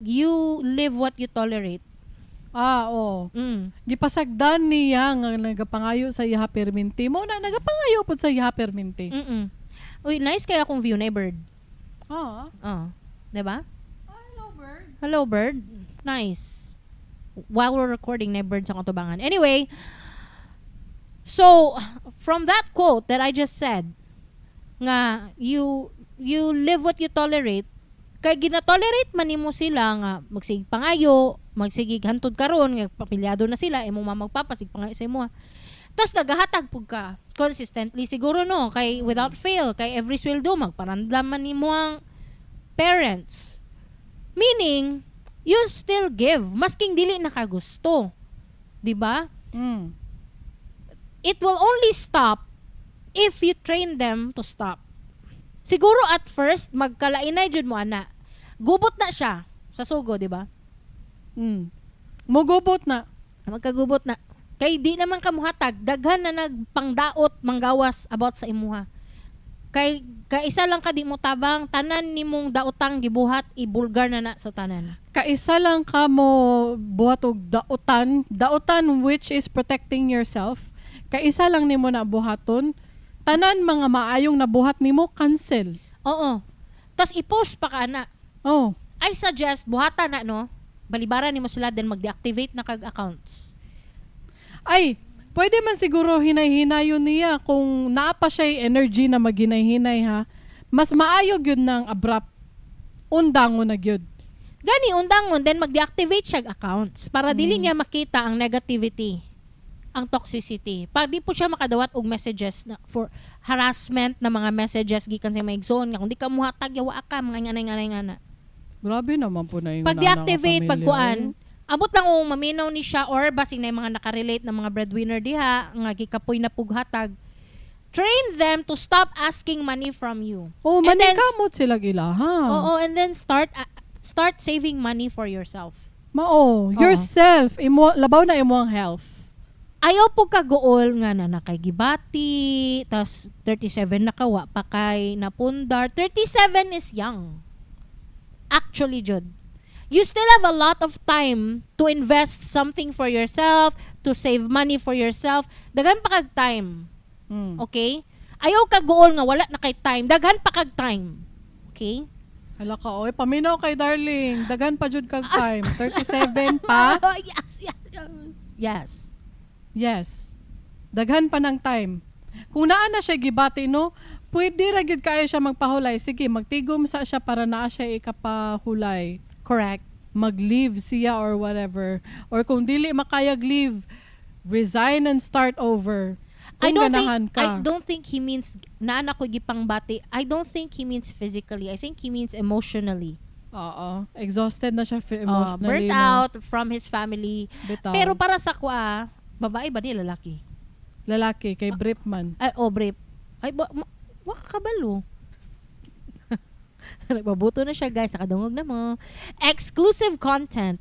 You live what you tolerate. Ah, oo. Gipasagdan niya nga nagapangayo sa iyaha perminti. Mo na nagapangayo pud sa iyaha perminti. Uy, nice kaya akong view na bird. Ah. Oh. 'Di ba? Hello, bird. Hello, bird. Nice. While we're recording, na bird sa katubangan. Anyway, so from that quote that I just said, nga you live what you tolerate, kay gina-tolerate man nimo sila nga magsigig pangayo, magsigig hantod karon nga pamilyado na sila, imong mama magpapa sig pangayo sa imo. Tas nagahatag pud ka consistently siguro, no, kay without fail, kay every sweldo magparandam man nimo ang parents. Meaning, you still give masking dili na ka gusto. 'Di ba? Mm. It will only stop if you train them to stop. Siguro at first magkalainay jud mo ana. Gubot na siya sa sugo, di ba? Mugubot na. Magkagubot na. Kay di naman ka muhatag, daghan na nagpangdaot manggawas about sa imuha. Kay kaisa lang ka di mo tabang, tanan nimong daotang gibuhat ibulgar na na sa tanan. Kaisa lang ka mo buhat og daotan, daotan which is protecting yourself. Kaisa lang nimo na buhaton. Tanan mga maayong nabuhat nimo, cancel. Oo. Tas i-post pa ka na. Oh. I suggest buhata na, no. Balibaran nimo sila, then mag-deactivate na kag accounts. Ay, pwede man siguro hinay-hinayon niya kung naa pa siya energy na maghinay-hinay ha. Mas maayo gyud ng abrupt. Undangon na gyud. Gani undangon, then mag-deactivate siya og accounts para dili niya makita ang negativity, ang toxicity. Pag di po siya makadawat og messages na for harassment na mga messages gikan sa mga igsoon nga kung di ka muhatag, yawa ka, mga nganay nganay ngana. Grabe naman po na yung Pag nana nga deactivate, pag pamilya, kuan, eh. Abot lang kung maminaw ni siya or basing na yung mga nakarelate na mga breadwinner diha nga gikapoy na pughatag. Train them to stop asking money from you. Oh, And then manikamot sila gilaha. Oo, and then start saving money for yourself. Mao, yourself, imo labaw na imo ang health. Ayaw po kaguol nga na nakay gibati, tas 37 na ka, wa pa kay napundar. 37 is young. Actually, jud. You still have a lot of time to invest something for yourself, to save money for yourself. Daghan pa kag time. Okay? Ayaw kaguol nga wala na kay time. Daghan pa kag time. Okay? Hala ka, oy, paminaw kay darling. Daghan pa jud kag time. 37 pa. Yes. Yes. Daghan pa ng time. Kung naa na siya gibati, no, pwede ra gyud kaayo siya magpahulay. Sige, magtigom sa siya para naa siya ikapahulay. Correct. Mag-leave siya or whatever. Or kung dili makayag leave, resign and start over. I Kung don't ganahan think ka. I don't think he means naa na ko gipangbati. I don't think he means physically. I think he means emotionally. Oo. Exhausted na siya emotionally, Burnt no? out from his family. Bitaw. Pero para sa kwa, babae ba ni lalaki? Lalaki, kay Brip man. Ay, oh, brief. Ay, ba, wa ka kabalo. Nagbabuto na siya, guys. Nakadungog na mo. Exclusive content.